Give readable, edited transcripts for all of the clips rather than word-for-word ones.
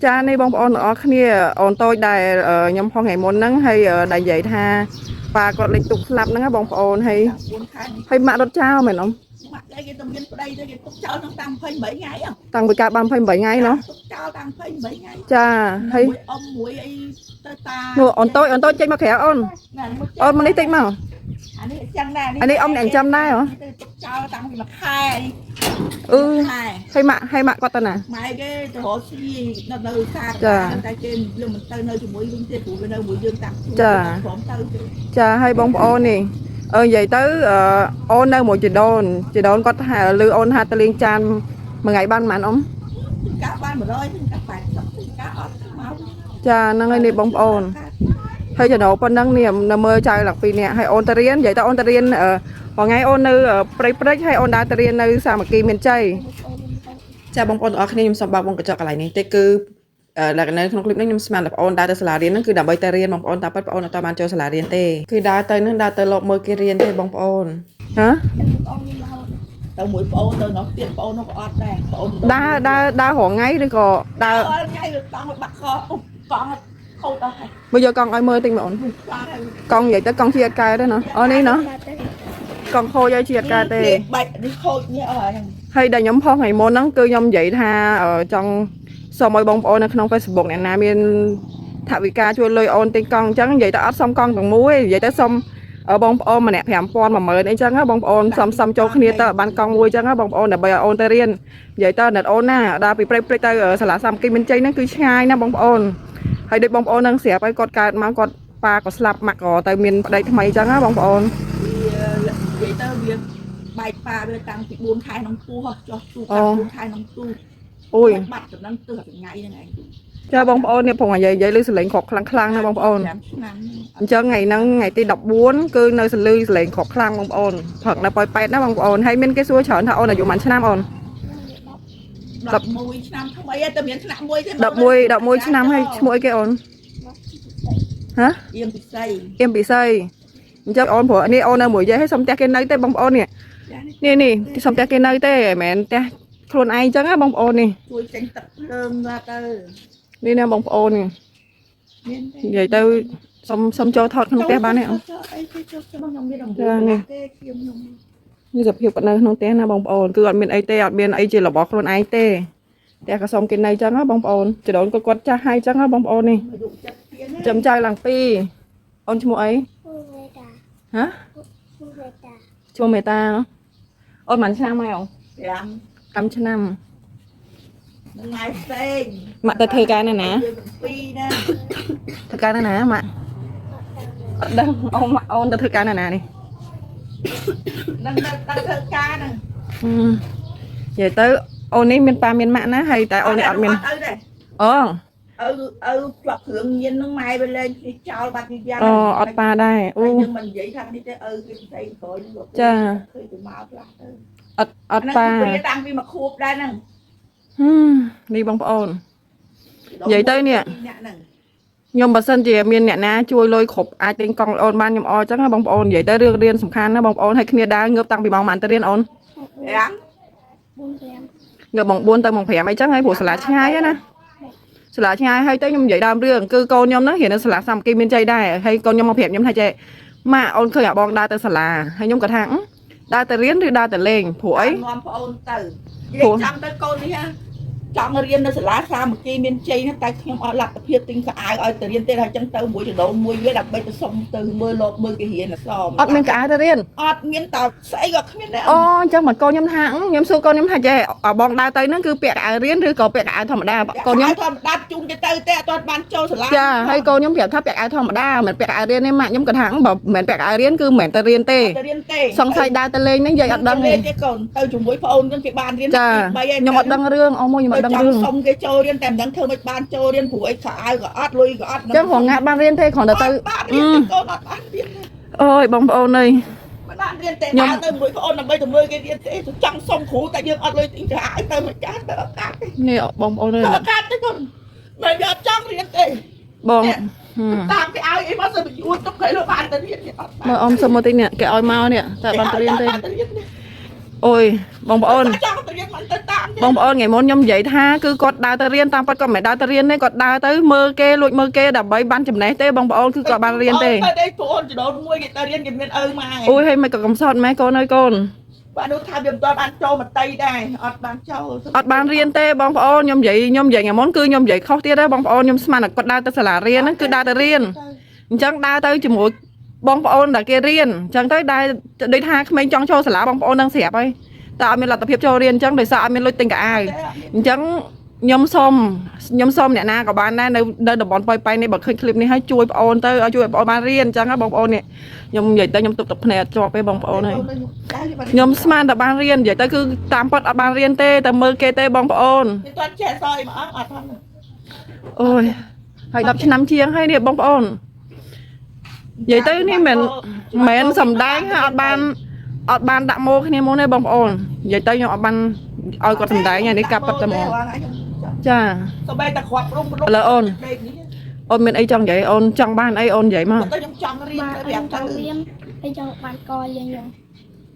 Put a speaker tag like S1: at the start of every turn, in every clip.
S1: ចានេះបងប្អូនទាំងអស់គ្នាអូនតូចដែលខ្ញុំផងថ្ងៃមុនហ្នឹងហើយដែលនិយាយថាប៉ាគាត់លេចទុកស្លាប់ហ្នឹងណាបងប្អូនហើយ
S2: 4ខែ
S1: ហើយម៉ាក់រត់ចោលមែនអ៊ំ
S2: ម៉ាក់គេទៅមានប្តីទៅគេទុកចោលតាំង28ថ្ងៃ
S1: តាំងពីកើតបាន28ថ្ងៃណោះ
S2: ទុកចោលតាំង28ថ្ងៃ
S1: ចាហើយ
S2: មួយអ៊ំមួយអីទៅតា
S1: នោះអូនតូចអូនតូចចេញមកក្រៅអូន
S2: ណាមួយ
S1: អូនមកនេះតិចមក
S2: អានេះចឹងដែរ
S1: អានេះអ៊ំអ្នកចិញ្ចឹមដែរហ៎
S2: ទៅទុកចោលតាំងពីមួយខែ
S1: អឺ
S2: ខែ
S1: ហើយម៉ាក់ហើយម៉ាក់គាត់ទៅណា
S2: ម៉ែគេទៅរកស៊ីនៅនៅសា
S1: ចា
S2: តែគេយើងមិនទៅនៅជាមួយវិញទេព្រោះវានៅមួយយើងតាំង
S1: ចា
S2: ព្រមទៅទេ
S1: ចាហើយបងប្អូននេះអឺនិយាយទៅអឺអូននៅមួយជីដូនជីដូនគាត់ថាលឺអូនថាទៅលាងចានមួយថ្ងៃបានប៉ុន្មានអ៊ំ
S2: កាបាន100កា80កាអត់មក
S1: ចាហ្នឹងហើយនេះបងប្អូនហើយចំណូលប៉ុណ្ណឹងនេះនៅមើលចៅឡើងពីរនាក់ហើយអូនទៅរៀននិយាយទៅអូនទៅរៀនអឺមួយថ្ងៃអូននៅព្រៃព្រឹចហើយអូនដើរទៅរៀននៅសាមគ្គីមានជ័យចាបងប្អូនទាំងអស់គ្នាខ្ញុំសូមបើកវងកញ្ចក់កន្លែងនេះតិចគឺដែលនៅក្នុងคลิปនេះខ្ញុំស្មានតែបងប្អូនដើរទៅសាលារៀនហ្នឹងគឺដើម្បីទៅរៀនបងប្អូនតាមពិតបងប្អូនអត់បានចូលសាលារៀនទេគឺដើរទៅហ្នឹងដើរទៅលបមើលគេរៀនទេបងប្អូនហ៎
S2: ទៅមួយប្អូនទៅនោះទៀតប្អូននោះក៏អត់ដែរប្អូន
S1: ដើរដើរដើររងថ្ងៃឬក៏ដើរ
S2: ដើរថ្ងៃវាតង់បាក់ខអូកង់ខូចអស់ហើយ
S1: មើលយកកង់ឲ្យមើលតិចមកអូន
S2: កង់ហើយក
S1: ង់និយាយទៅកង់ជាអត់កើតទេណោះអូនេះណោះកង់ខូចឲ្យជាអត់កើតទេ
S2: បែកនេះខូចនេះអស់ហើយ
S1: ហើយដែលខ្ញុំផុសថ្ងៃមុនហ្នឹងគឺខ្ញុំនិយាយថាចង់សូមឲ្យបងប្អូននៅក្នុង Facebook អ្នកណាមានថវិកាជួយលុយអូនទិញកង់អញ្ចឹងនិយាយទៅអត់សុំកង់ទាំងមួយនិយាយទៅសុំបងប្អូនម្នាក់5000 10000អីចឹងណាបងប្អូនសុំសុំចូលគ្នាទៅឲ្យបានកង់មួយអញ្ចឹងណាបងប្អូនដើម្បីឲ្យអូនទៅរៀននិយាយទៅអ្នកអូនណាដើរពីព្រៃព្រៃទៅសាលាសាមគ្គីមានជ័យហ្នឹងគឺឆ្ងាយណាបងប្អូនហើយដូចបងប្អូនហ្នឹងស្រាប់ហើយគាត់កើតមកគាត់ប៉ាក៏ស្លាប់ម៉ាក់ក៏ទៅមានប្តីថ្មីអញ្ចឹងណាបងប្អូន
S2: វានិយាយទៅវាបែកប៉ាវាតាំងពី4ខែក្នុងពោះចុះទូតាំង4ខែក្នុងទូ
S1: អូយ
S2: បាត់ចំណឹងទើសថ្ងៃហ្នឹងឯង
S1: ចាបងប្អូននេះផងនិយាយនិយាយលឺសលេងគ្រាប់ខ្លាំងខ្លាំងណាបងប្អូន
S2: 5ឆ្នាំ
S1: អញ្ចឹងថ្ងៃហ្នឹងថ្ងៃទី14គឺនៅសលឺសលេងគ្រាប់ខ្លាំងបងប្អូនព្រឹកនៅប៉ោយប៉ែតណាបងប្អូនហើយមានគេសួរច្រើនថាអូនអាយុប៉ុន្មានឆ្នាំអូន
S2: 11ឆ្នាំថ្មីតែមានឆ្នាំមួយទេ
S1: 11 11ឆ្នាំហើយឈ្មោះអីគេអូនហ៎
S2: អៀមពិសី
S1: អៀមពិសីអញ្ចឹងអូនព្រោះនេះអូននៅមួយយាយហើយសុំផ្ទះគេនៅទេបងប្អូននេះ
S2: ចានេះ
S1: នេះនេះសុំផ្ទះគេនៅទេមិនមែនផ្ទះខ្លួនឯងអញ្ចឹងណាបងប្អូននេះ
S2: ជួយចេញទឹកភ្លើងទៅ
S1: នេះណាបងប្អូននេះ
S2: មានទេ
S1: និយាយទៅសុំសុំចូលថតក្នុងផ្ទះបានទេអូន
S2: អីគេចូលខ្ញុំមានដំ
S1: ចានេះ
S2: ទេខ្ញុំខ្ញុំ
S1: នេះសភាពគាត់នៅក្នុងផ្ទះណាបងប្អូនគឺអត់មានអីទេអត់មានអីជារបស់ខ្លួនឯងទេផ្ទះក៏សុំគេនៅចឹងណាបងប្អូនចដូនក៏គាត់ចាស់ហើយចឹងណាបងប្អូននេះ
S2: អាយុចិត្តទៀង
S1: ចាំចៅឡើងពីរអូនឈ្មោះអី
S3: មេតា
S1: ហ៎
S3: មេតា
S1: ឈ្មោះមេតាណោះអូនប៉ុន្មានឆ្នាំហើយអូន
S2: 5
S1: 5ឆ្នាំ
S2: ថ្ងៃផ្សេង
S1: ម៉ាក់ទៅធ្វើការនៅណា
S2: យើងពីរណា
S1: ធ្វើការនៅណាម៉ាក់អត់ដឹងអូនម៉ាក់អូនទៅធ្វើការនៅណានេះ
S2: នឹងនៅទៅធ្វើការហ្នឹង
S1: ហឹមនិយាយទៅអូននេះមានប៉ាមានម៉ាក់ណាហើយតែអូននេះអត់មាន
S2: ទៅទេ
S1: អូ
S2: ឪឪជាប់គ្រឿងញៀនហ្នឹងម៉ែវាលែងនេះចោលបាត់យ៉ាង
S1: អូអត់ប៉ាដែរអូ
S2: អូយើងមិននិយាយថានេះទេឪគេផ្សេងក្រោយហ្នឹងឃើញទៅមកខ្លះទៅ
S1: អត់អត់ប៉ា
S2: ហ្នឹងតាំងពីមួយខួបដែរហ្នឹង
S1: ហឹមនេះបងប្អូន និយាយទៅនេះ
S2: អ្នកហ្នឹង
S1: ខ្ញុំបើសិនជាមានអ្នកណាជួយលុយគ្រប់អាចទិញកង់អូនបានខ្ញុំអរចឹងណាបងប្អូននិយាយទៅរឿងរៀនសំខាន់ណាបងប្អូនឲ្យគ្នាដើរងើបតាំងពីម៉ោងប៉ុន្មានទៅរៀនអូន
S2: ប្រាំ
S3: 4
S1: ងើបម៉ោង4ទៅម៉ោង5អីចឹងហើយព្រោះសាលាឆ្ងាយណាសាលាឆ្ងាយហើយទៅខ្ញុំនិយាយដើមរឿងគឺកូនខ្ញុំហ្នឹងរៀននៅសាលាសាមគ្គីមានជ័យដែរហើយកូនខ្ញុំមកប្រាប់ខ្ញុំថាចេះម៉ាក់អូនឃើញអាបងដើរទៅសាលាហើយខ្ញុំក៏ថាអឺដើរទៅរៀនឬដើរទៅលេងព្រោះអី
S2: នាំប្អូនទៅនិយាយចាំទៅកូននេះហ่าចង់រៀននៅសាលាសាមគ្គីមានជ័យហ្នឹងតែខ្ញុំអត់លទ្ធភាពទិញខោអាវឲ្យទៅរៀនទេហើយចឹងទៅមួយចដូនមួយវាដើម្បីទៅសុំទៅមើលលោកមើលគេរៀនអសម
S1: អត់មានកៅអៅទៅរៀន
S2: អត់មានតស្អីក៏គ្មានដែរ
S1: អូអញ្ចឹងមកកូនខ្ញុំថាអឺខ្ញុំសួរកូនខ្ញុំថាចេះអាបងដើរទៅហ្នឹងគឺពាក់កៅអៅរៀនឬក៏ពាក់កៅអៅធម្មតាកូនខ្ញុំ
S2: ធម្មតាជូនគេទៅទេអត់ទាន់បានចូលសាលា
S1: ចាហើយកូនខ្ញុំប្រាប់ថាពាក់អាវធម្មតាមិនពាក់អាវរៀនទេម៉ាក់ខ្ញុំក៏ថាបើមិនពាក់អាវរៀនគឺមិនមែនទៅរៀនទេ
S2: ទៅរៀនទេ
S1: សង្ស័យដើរទៅលេងហ្នឹងយាយអត់ដឹងទេ
S2: ទេកូនទៅជាមួយប្អូនហ្នឹងគេបានរៀន
S1: ចា
S2: ទី3ហើយ
S1: ខ្ញុំអត់ដឹងរឿងអូមួយខ្ញុំអត់ដឹង
S2: ចង់
S1: រឿង
S2: សុំគេចូលរៀនតែមិនដឹងធ្វើមិនបានចូលរៀនព្រោះអីខោអាវក៏អត់លុយក៏អត់
S1: អញ្ចឹងរងងាត់បានរៀនទេគ្រាន់តែទៅ
S2: អត់បានរៀនទេកូនអត់បានរៀនទេ
S1: អូយបងប្អូនអើយ
S2: មិនបានរៀនទេ
S1: ខ្ញុំ
S2: ដើរទៅមួយប្អូនដើម្បីទៅមើលគេរៀនទេចង់សុំគ្រូតែយើងអត់លុយទិញខោអាវទៅមិនកាត់ទៅអត់កាត់ទេ
S1: នេះបងប្អូនអើយ
S2: ទៅអត់កាត់ទេកូនមិនយកចង់រៀនទេ
S1: បង
S2: តាមគេឲ្យអីមកទៅយួនទុកគេលើបានទៅរៀនអត់បាន
S1: មើលអ៊ំសុំមកតិចនេះគេឲ្យមកនេះតែបានទៅរៀនទេ
S2: បានទៅរៀនទេ
S1: អូយបងប្អូន
S2: ចង់ទៅរៀនមិនទៅតាមទេ
S1: បងប្អូនថ្ងៃមុនខ្ញុំនិយាយថាគឺគាត់ដើរទៅរៀនតាមពិតគាត់មិនមែនដើរទៅរៀនទេគាត់ដើរទៅមើលគេលួចមើលគេដើម្បីបានចំណេះទេបងប្អូនគឺគាត់បានរៀនទេ
S2: ទៅទេប្អូនចដូនមួយគេទៅរៀនគេមានឪម៉ែ
S1: អូយហើយមិនក៏កំសត់ម៉ែកូនអើយកូន
S2: បាទនោះថាវាមិនទាន់បានចូលមតីដែរអត់បានចូល
S1: អត់បានរៀនទេបងប្អូនខ្ញុំនិយាយខ្ញុំនិយាយថ្ងៃមុនគឺខ្ញុំនិយាយខុសទៀតទេបងប្អូនខ្ញុំស្មានតែគាត់ដើរទៅសាលារៀនហ្នឹងគឺដើរទៅរៀនអញ្ចឹងដើរទៅជាមួយបងប្អូនដែលគេរៀនអញ្ចឹងទៅដើរដូចថាក្មេងចង់ចូលសាលាបងប្អូននឹងស្រាប់ហើយតែអត់មានលទ្ធភាពចូលរៀនអញ្ចឹងដោយសារអត់មានលុយទិញកៅអៅ អញ្ចឹងខ្ញុំសុំខ្ញុំសុំអ្នកណាក៏បានដែរនៅនៅតំបន់ប៉ោយប៉ែននេះបើឃើញคลิปនេះហើយជួយប្អូនទៅឲ្យជួយឲ្យប្អូនបានរៀនអញ្ចឹងណាបងប្អូននេះខ្ញុំនិយាយទៅខ្ញុំទប់ទឹកភ្នែកអត់ជាប់ទេបងប្អូនហើយខ្ញុំស្មានតែបានរៀននិយាយទៅគឺតាមពិតអត់បានរៀនទេតែមើលគេទេបងប្អូន
S2: មិនទាន់ចេះសអីមកអត់ផង
S1: អូយហើយ10ឆ្នាំជាងហើយនេះបងប្អូននិយាយទៅនេះមិនមិនសំដែងហើយអត់បានអត់បានដាក់ម៉ូគ្នាមុនទេបងប្អូននិយាយទៅខ្ញុំអត់បានឲ្យគាត់សំដែងហើយនេះកាប់ពិតតែហ្មងចា
S2: សូម្បីតែគ្រាប់រុំ
S1: ឥឡូវអូន អូនមានអីចង់និយាយអូនចង់បានអីអូននិយាយមក
S2: ទៅខ្ញុំចង់រៀន
S3: បាទ
S2: ទៅប្រាប់
S3: ខ្ញុំចង់
S2: ទៅ
S3: រៀនហើយចង់បានកយាយខ្ញុំ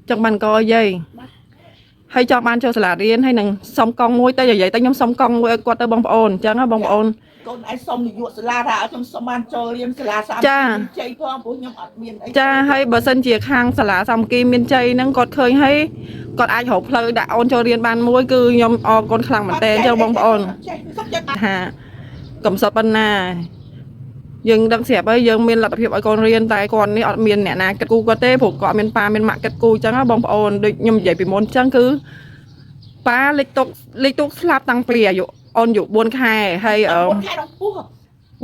S1: ចង់បានកយាយ
S3: បាទ
S1: ហើយចង់បានចូលសាលារៀនហើយនឹងសុំកង់មួយទៅនិយាយទៅខ្ញុំសុំកង់មួយឲ្យគាត់ទៅបងប្អូនអញ្ចឹងណាបងប្អូន
S2: កូនឯងសុំនាយកសាលាថាឲ្យខ្ញុំសុំបានចូលរៀនសាលាសាម
S1: ចា
S2: ជ័យផងព្រោះខ្ញុំអត់មានអី
S1: ចាហើយបើសិនជាខាងសាលាសាមគ្គីមានជ័យហ្នឹងគាត់ឃើញហើយគាត់អាចរកផ្លូវដាក់អូនចូលរៀនបានមួយគឺខ្ញុំអរគុណខ្លាំងមែនតើអញ្ចឹងបងប្អូន
S2: ចេះសុំចិត្ត
S1: ថាកំសត់ប៉ុណ្ណាយើងដឹងស្រាប់ហើយយើងមានលទ្ធភាពឲ្យកូនរៀនតែគាត់នេះអត់មានអ្នកណាគិតគូរគាត់ទេព្រោះគាត់អត់មានប៉ាមានម៉ាក់គិតគូរអញ្ចឹងណាបងប្អូនដូចខ្ញុំនិយាយពីមុនអញ្ចឹងគឺប៉ាលេចទុកលេចទុកស្លាប់តាំងពីអាយុអូនអាយុ4ខែហើយអឺ
S2: 4ខែក្នុងពោះ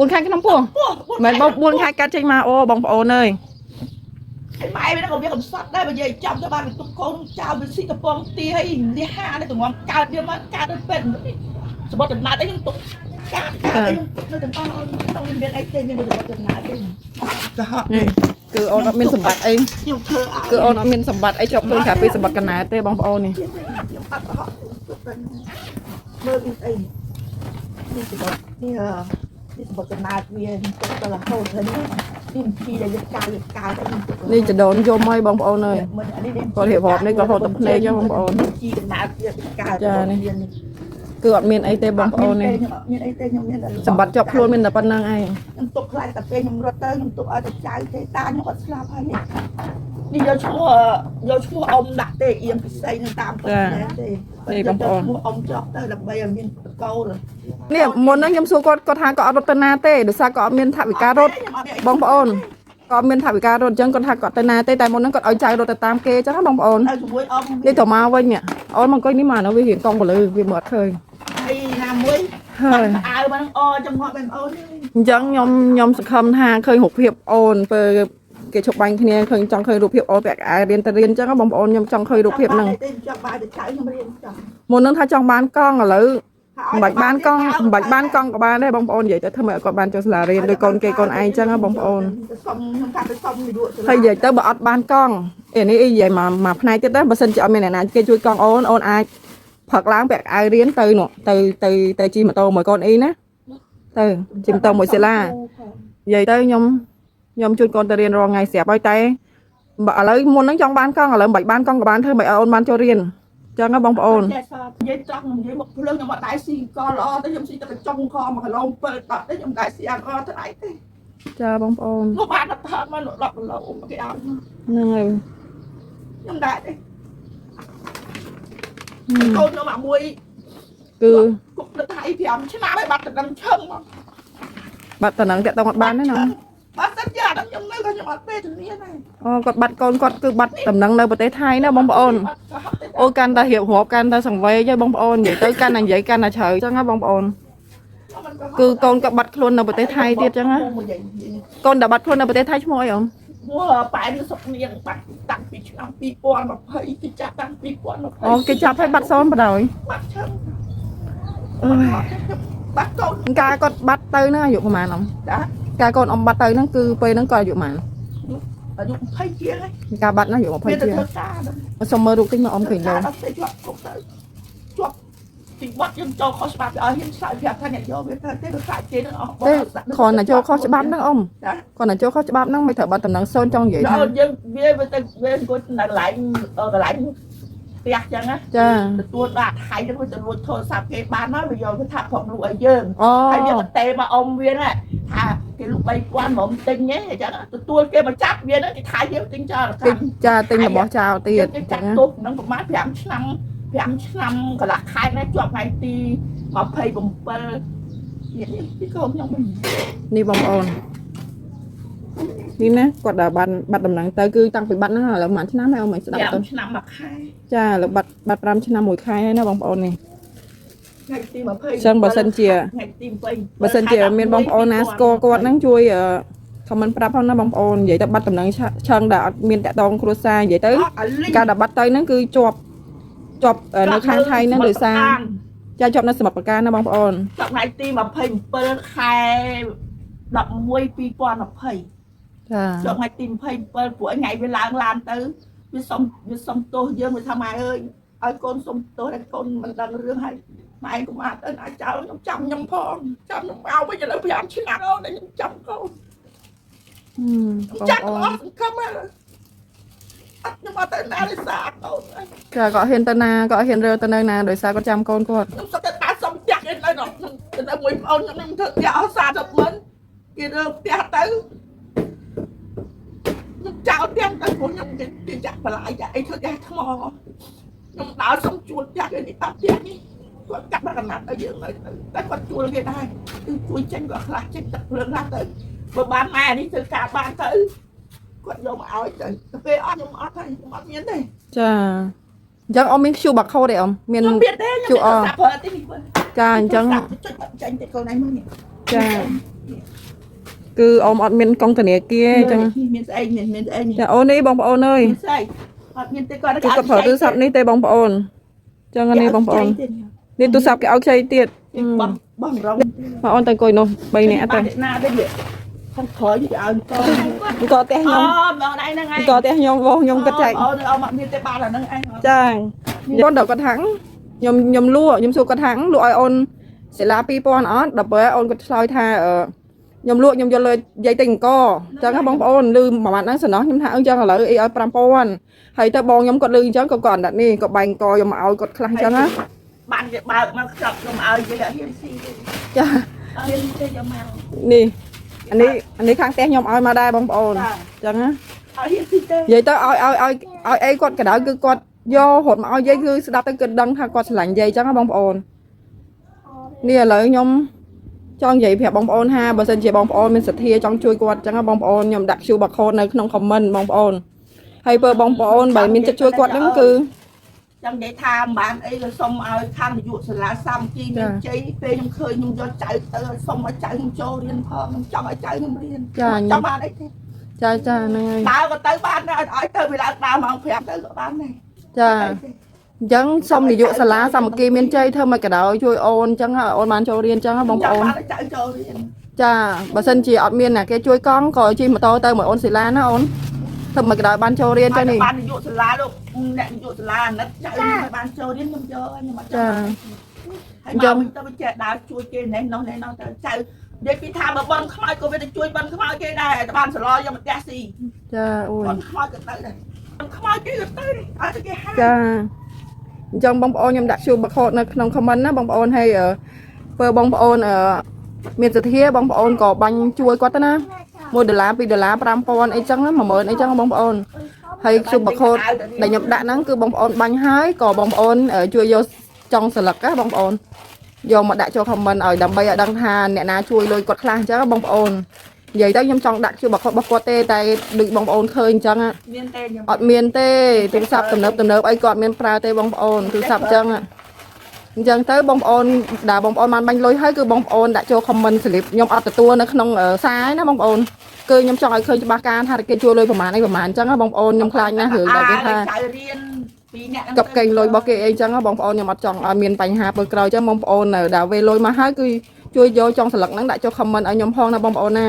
S1: 4ខែក្នុងពោះ
S2: ពោះ
S1: មិនបង4ខែកាត់ចេញមកអូបងប្អូនអើយ
S2: ហើយម៉ែវាក៏វាកំសត់ដែរបើនិយាយចំទៅបានវាទុកកូនចោលវាស៊ីកំពងទីហើយលះហានេះទងំកើតវាមកកើតទៅពេទ្យសម្បត្តិចំណាត់អីខ្ញុំទុកកាតកាតអីខ្ញុំទុកនៅទាំងអស់ក្នុងមានអីទេមានសម្បត្តិចំណាត់ទេកុហក
S1: នេះគឺអូនអត់មានសម្បត្តិអី
S2: ខ្ញុំធ្វើឲ្យ
S1: គឺអូនអត់មានសម្បត្តិអីជាប់ខ្លួនក្រៅពីសម្បត្តិកណែទេបងប្អូននេះ
S2: ខ្ញុំអត់កុហកទុកទៅមើលមានអីនេះសម្បត្តិនេះនេះសម្បត្តិចំណាត់វាខ្ញុំទុកទៅរហូតហើយនេះនេះពីដែលយើងកាយយើងកាយទៅខ្ញុំទុក
S1: នេះចដូនយំហើយបងប្អូនអើយ
S2: មើលអានេះ
S1: គាត់រៀបរាប់នេះក៏ហូតទឹកភ្នែកចឹងបងប្អូន
S2: ជីកណ្ដាលវាកើត
S1: ចានេះ គឺអត់មានអីទេបងប្អូននេះ
S2: មានអីទេខ្ញុំមានតែ
S1: សម្បត្តិជាប់ខ្លួនមានតែប៉ុណ្្នឹងឯង
S2: ខ្ញុំទុកខ្លាចតែពេលខ្ញុំរត់ទៅខ្ញុំទុកឲ្យតែចៅទេតាខ្ញុំអត់ស្លាប់ហើយនេះនេះយកឈ្មោះយកឈ្មោះអ៊ំដាក់ទេអៀងពិសីនឹងតាមពិតទេឈ្មោះអ៊ំចប់ទៅដើម្បីឲ្យមានកូន
S1: នេះមុនហ្នឹងខ្ញុំសួរគាត់គាត់ថាគាត់អត់រត់ទៅណាទេដោយសារគាត់អត់មានថវិការត់បងប្អូនគាត់អត់មានថវិការរត់អញ្ចឹងគាត់ថាគាត់ទៅណាទេតែមុនហ្នឹងគាត់ឲ្យចៅរត់ទៅតាមគេអញ្ចឹងណាបងប្អូន
S2: ទៅជាមួយអ៊ំ
S1: នេះទៅមកវិញនេះអូនមកអង្គុយនេះមកនៅវារៀងកង់ពលឺវាមើលអត់ឃើញ
S2: ហើយណាមួយ
S1: ហើយ
S2: អាវមកអចំហបងប្អូន
S1: អញ្ចឹងខ្ញុំខ្ញុំសង្ឃឹមថាឃើញរូបភាពអូនពេលគេឈប់បាញ់គ្នាឃើញចង់ឃើញរូបភាពអូនពាក់កៅអៅរៀនទៅរៀនអញ្ចឹងណាបងប្អូនខ្ញុំចង់ឃើញរូបភាពហ្នឹង
S2: ទេចង់បាយទៅចៅខ្ញុំរៀនចង់
S1: មុនហ្នឹងថាចង់បានកង់ឥឡូវមិនបាច់បានកង់មិនបាច់បានកង់ក៏បានដែរបងប្អូននិយាយទៅធ្វើម៉េចឲ្យគាត់បានចូលសាលារៀនដោយកូនគេកូនឯងអញ្ចឹងណាបងប្អូន
S2: សុំខ្ញុំកាត់ទៅសុំនាយក
S1: ហើយនិយាយទៅបើអត់បានកង់អេនេះអីនិយាយមកមកផ្នែកទៀតដែរបើសិនជាអត់មានអ្នកណាគេជួយកង់អូនអូនអាចផឹកឡើងពាក់អាវរៀនទៅនោះទៅទៅទៅជិះម៉ូតូមួយកូនអ៊ីណាទៅជិះម៉ូតូមួយសេឡានិយាយទៅខ្ញុំខ្ញុំជួយកូនទៅរៀនរាល់ថ្ងៃស្រាប់ហើយតែបើឥឡូវមុនហ្នឹងចង់បានកង់ឥឡូវមិនបាច់បានកង់ក៏បានធ្វើមិនឲ្យអូនបានចូលរៀនអញ្ចឹងណាបងប្អូន
S2: ចេះសតនិយាយត្រង់និយាយមកភ្លើងខ្ញុំអត់ដែរស៊ីកល្អទេខ្ញុំស៊ីតែកញ្ចុងខ1គីឡូ7 10ទេខ្ញុំដែរស៊ីអង្ករថ្លៃទេ
S1: ចាបងប្អូន
S2: មកបានដល់ថតមក10គីឡូគេឲ្យ
S1: ហ្នឹងហើយ
S2: ខ្ញុំដែរទេកូនខ្ញុំអាមួយ
S1: គឺ
S2: គុកនៅថៃ5ឆ្នាំហើយបាត់តំណឹងឈឹងមក
S1: បាត់តំណឹងតាក់តងអត់បានទេណា
S2: បាត់សិនយ៉ាដល់ខ្ញុំនៅក៏ខ្ញុំអត់ពេលជំនាញដែរ
S1: អូគាត់បាត់កូនគាត់គឺបាត់តំណឹងនៅប្រទេសថៃណាបងប្អូន អូកាន់តែរៀបរាប់កាន់តែសង្វេគហើយបងប្អូននិយាយទៅកាន់តែនិយាយកាន់តែជ្រៅចឹងណាបងប្អូនគឺកូនក៏បាត់ខ្លួននៅប្រទេសថៃទៀតចឹងណាកូនដែលបាត់ខ្លួននៅប្រទេសថៃឈ្មោះអីអូន
S2: មួប៉ែនសុកនាងបាត់តាំងពីឆ្នាំ2020គេចាប់តាំង2020
S1: អូគេចាប់ឲ្យបាត់សូនបណ្ដោយ
S2: បាត់ឈឹង
S1: អើយ
S2: បាត់កូន
S1: កាលគាត់បាត់ទៅហ្នឹងអាយុប្រហែលអំ
S2: ចា
S1: កាលកូនអំបាត់ទៅហ្នឹងគឺពេលហ្នឹងគាត់អាយុប្រហែល
S2: អាយុ20ជាងហើយ
S1: កាលបាត់ហ្នឹងអាយុ
S2: មានតែ
S1: 20ជាង
S2: ធ្វើការដល់
S1: សុំមើលរូបតិចមកអំឃើញលោ
S2: ដល់ទៅជាប់គុកទៅជាប់ទីបាត់យើងចូលខុសច្បាប់ឲ្យហ៊ានឆ្លើយប្រាប់ថាអ្នកយកវាទៅទេវាខ្លាចគេនឹងអស់
S1: ទេគ្រាន់តែចូលខុសច្បាប់ហ្នឹងអ៊ំ
S2: ចា
S1: គ្រាន់តែចូលខុសច្បាប់ហ្នឹងមិនត្រូវបាត់តំណែងសូនចង់និយាយថា
S2: ដល់យើងវាវាទៅវាអង្គុយនៅកន្លែងកន្លែង ផ្ទះចឹងណា
S1: ចា
S2: ទទួលដល់ថៃទៅទៅលួចទូរស័ព្ទគេបានមកវាយកទៅថាផងលក់ឲ្យយើង
S1: អូ
S2: ហើយវាក៏ទេមកអ៊ំវាណាថាគេលក់3000ហ្មងទិញហ៎អញ្ចឹងទទួលគេមកចាប់វាហ្នឹងគេថាយើងទិញចោល
S1: ទិញចាទិញរបស់ចោលទៀត
S2: គេ
S1: អញ្ចឹងណា
S2: ចាត់ទោសនឹងប្រហែល5ឆ្នាំ5ឆ្នាំកន្លះខែណាជាប់ថ្ងៃទី27នេះពីកូនខ្ញុំវិញ
S1: នេះបងប្អូននេះណាគាត់ដែលបានបាត់ដំណឹងទៅគឺតាំងពីបាត់ហ្នឹងឥឡូវប្រហែលឆ្នាំហើយអូនមិនស្ដាប់ទៅ
S2: 5ឆ្នាំមួយខែ
S1: ចាឥឡូវបាត់បាត់5ឆ្នាំ1ខែហើយណាបងប្អូននេះ
S2: ថ្ងៃទី20
S1: អញ្ចឹងបើសិនជា
S2: ថ្ងៃទី20
S1: បើសិនជាមានបងប្អូនណាស្គាល់គាត់ហ្នឹងជួយ comment ប្រាប់ផងណាបងប្អូននិយាយទៅបាត់ដំណឹងឆឹងដែលអត់មានតាក់ទងគ្រួសារនិយាយទៅការដែលបាត់ទៅហ្នឹងគឺជាប់ជាប់នៅខាងថៃហ្នឹងដោយសារចាជាប់នៅសមុទ្រប្រការណាបងប្អូន
S2: ចាប់ថ្ងៃទី27ខែ11 2020
S1: ចា
S2: ចុះថ្ងៃទី27ព្រោះថ្ងៃវាឡើងឡានទៅវាសុំវាសុំទោសយើងវាថាម៉ែអើយឲ្យកូនសុំទោសតែកូនមិនដឹងរឿងហើយម៉ែកុំអាចទៅណាចោលខ្ញុំចាំខ្ញុំផងចាំខ្ញុំមកវិញឥឡូវ5ឆ្នាំអូនខ្ញុំចាំកូន
S1: បង
S2: ចាំ
S1: ប្អូន
S2: អស់សង្ឃឹមហើយអត់ខ្ញុំអត់ទៅណាដោយសារកូន
S1: ចាគាត់ហ៊ានទៅណាគាត់ហ៊ានរើទៅនៅណាដោយសារគាត់ចាំកូនគាត់
S2: ខ្ញុំសុំតែតាសុំផ្ទះគេនៅនោះខ្ញុំទៅមួយប្អូនខ្ញុំធ្វើផ្ទះអស់30ម៉ឺនគេរើផ្ទះទៅខ្ញុំចោលផ្ទះទៅព្រោះខ្ញុំគេចាក់បន្លាយចាក់អីធ្វើផ្ទះថ្មខ្ញុំដើរសុំជួលផ្ទះគេនេះបាត់ផ្ទះនេះគាត់កាត់បាក់កណាត់ឲ្យយើងនៅតែគាត់ជួលគេដែរគឺជួយចេញគាត់ខ្លះចេញទឹកភ្លើងខ្លះទៅបើបានម៉ែនេះធ្វើការបានទៅគាត់យកមកឲ្យទៅទៅពេលអត់ខ្ញុំអត់ហើយខ្ញុំអត់មានទេ
S1: ចាអញ្ចឹងអ៊ំមាន QR barcode ទេអ៊ំមាន
S2: ខ្ញុំមានទេខ្ញុំមានទូរស័ព្ទប្រើទេនេះ
S1: ចាអញ្ចឹង
S2: ចុចចេញទៅកូនឯងមកនេះ
S1: ចាគឺអ៊ំអត់មានកុងធនាគារអញ្ចឹង
S2: មានស្អីមានមានស្អីមាន
S1: ចាអូននេះបងប្អូនអើយ
S2: ស្អីអត់មានទេគាត់
S1: គឺគាត់ប្រើទូរស័ព្ទនេះទេបងប្អូនអញ្ចឹងនេះបងប្អូននេះទូរស័ព្ទគេឲ្យខ្ចីទៀត
S2: បោះបោះរង
S1: បងអូនទៅអង្គុយនោះ3នាក់ទៅ
S2: ណាទៅខាងក្រោយគេឲ្យក
S1: អង្គផ្ទះ
S2: អូ
S1: ខ្ញុំ
S2: បងឯងហ្នឹងឯង
S1: អង្គផ្ទះខ្ញុំបងខ្ញុំគិតចែក
S2: អូនអត់មានទេបានអាហ្នឹងឯង
S1: ចាអូនដល់គាត់ថាំងខ្ញុំខ្ញុំលក់ខ្ញុំសួរគាត់ថាំងលក់ឲ្យអូនសិលា2000អត់ដល់ពេលអូនគាត់ឆ្លើយថាខ្ញុំលក់ខ្ញុំយកលុយយាយទិញអង្គអញ្ចឹងណាបងប្អូនលឺមួយម៉ាត់ហ្នឹងសំណោះខ្ញុំថាអញ្ចឹងឥឡូវអីឲ្យ5000ហើយទៅបងខ្ញុំគាត់លឺអញ្ចឹងក៏គាត់អត់នេះក៏បែងកយកមកឲ្យគាត់ខ្លះអញ្ចឹងណា
S2: បានគេបើកមកខ្ចប់ខ្ញុំឲ្យគេអត់ហ៊ានស៊ីទេ
S1: ចា
S2: អត់ហ៊ានទេយកមក
S1: នេះអានេះអានេះខាងផ្ទះខ្ញុំឲ្យមកដែរបងប្អូនអញ្ចឹងណា
S2: អត់ហ៊ានស៊ីទេ
S1: និយាយទៅឲ្យឲ្យឲ្យឲ្យអីគាត់ក៏ដោយគឺគាត់យករត់មកឲ្យយាយគឺស្ដាប់ទៅគឺដឹងថាគាត់ស្រឡាញ់យាយអញ្ចឹងណាបងប្អូននេះឥឡូវខ្ញុំចង់និយាយប្រាប់បងប្អូនថាបើសិនជាបងប្អូនមានសទ្ធាចង់ជួយគាត់អញ្ចឹងណាបងប្អូនខ្ញុំដាក់ QR code នៅក្នុង comment បងប្អូនហើយបើបងប្អូនបើមានចិត្តជួយគាត់ហ្នឹងគឺ
S2: ចង់និយាយថាមិនបានអីក៏សុំឲ្យខាងនាយកសាលាសាមគ្គីមានជ័យពេលខ្ញុំឃើញខ្ញុំយកចៅទៅសុំឲ្យចៅខ្ញុំចូលរៀនផងខ្ញុំចង់ឲ្យចៅខ្ញុំរៀនចង់បានអីទេ
S1: ចាចាហ្នឹងហើយ
S2: ដើរក៏ទៅបានដែរឲ្យទៅវាឡើងដើរម៉ោង5ទៅក៏បានដែរ
S1: ចាអញ្ចឹងសូមនាយកសាលាសាមគ្គីមានជ័យធ្វើមិនក៏ដោយជួយអូនអញ្ចឹងឲ្យអូនបានចូលរៀនអញ្ចឹងណាបងប្អូន
S2: ចង់បានឲ្យចៅចូលរៀន
S1: ចាបើសិនជាអត់មានណាគេជួយកង់ក៏ជិះម៉ូតូទៅមួយអូនសិលាណាអូនធ្វើមិនក៏ដោយបានចូលរៀនចឹងនេះ
S2: បាននាយកសាលាលោកអ្នកនាយកសាលាអាណិតចៅខ្ញុំឲ្យបានចូលរៀនខ្ញុំយកខ្ញុំអត់ចង់ហើយមកវិញទៅវាចេះដើរជួយគេណេះនោះណេះនោះទៅចៅនិយាយពីថាបើបន់ខ្មោចក៏វាទៅជួយបន់ខ្មោចគេដែរតែបានសឡយកមកផ្ទះស៊ី
S1: ចាអូយ
S2: បន់ខ្មោចក៏ទៅដែរបន់ខ្មោចគេក៏ទៅដែរឲ្យគេហា
S1: ចាអញ្ចឹងបងប្អូនខ្ញុំដាក់ជួបបខតនៅក្នុង comment ណាបងប្អូនហើយបើបងប្អូនមានសទ្ធាបងប្អូនក៏បាញ់ជួយគាត់ទៅណា1ដុល្លារ2ដុល្លារ5000អីចឹងណា10000អីចឹងបងប្អូនហើយជួបបខតដែលខ្ញុំដាក់ហ្នឹងគឺបងប្អូនបាញ់ហើយក៏បងប្អូនជួយយកចុងស្លឹកណាបងប្អូនយកមកដាក់ចូល comment ឲ្យដើម្បីឲ្យដឹងថាអ្នកណាជួយលុយគាត់ខ្លះអញ្ចឹងបងប្អូននិយាយទៅខ្ញុំចង់ដាក់ជួបបខតរបស់គាត់ទេតែដូចបងប្អូនឃើញអញ្ចឹង
S2: មានទេខ្ញុំ
S1: អត់មានទេទូរស័ព្ទទំនើបទំនើបអីគាត់មានប្រើទេបងប្អូនទូរស័ព្ទអញ្ចឹងអញ្ចឹងទៅបងប្អូនដែលបងប្អូនបានបាញ់លុយហើយគឺបងប្អូនដាក់ចូល comment ស្លីបខ្ញុំអត់ទទួលនៅក្នុងសារណាបងប្អូនគឺខ្ញុំចង់ឲ្យឃើញច្បាស់ការថាគេជួយលុយប្រហែលអីប្រហែលអញ្ចឹងបងប្អូនខ្ញុំខ្លាចណាស់រឿងដែលគេថា
S2: ចៅរៀនពីរអ្នក
S1: កັບកេងលុយរបស់គេអីចឹងបងប្អូនខ្ញុំអត់ចង់ឲ្យមានបញ្ហាពេលក្រោយចឹងបងប្អូនដែលវេលុយមកហើយគឺជួយយកចុងស្លឹកហ្នឹងដាក់ចូល comment ឲ្យខ្ញុំផងណាបងប្អូនណា